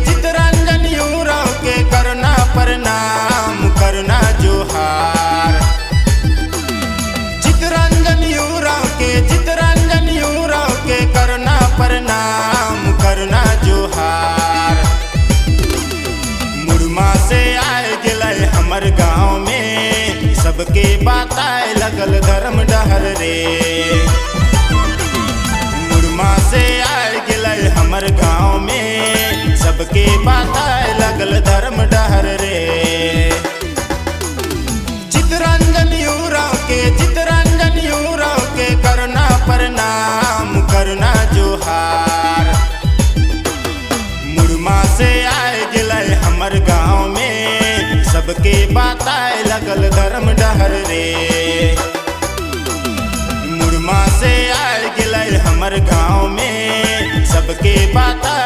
Chitranjan euro के करना प्रणाम करना जोहार। चितरंजन यूरो के चितरंजन यूरो के करना प्रणाम करना जोहार। मुरमा से आए गेलै हमर गाँव में सबके बताए लगल धर्म डहर रे। मुरमा से आए गेलै हमर गाँव में सबके बताए लगल धर्म डहर रे। चितरंजन यूरो के चितरंजन यूरो के करना प्रणाम करना जोहार। मुरमा से आए गेलै हमर गाँव में सबके बताए लगल धर्म डहर रे। मुरमा से आए गेलै हमर गाँव में सबके बताए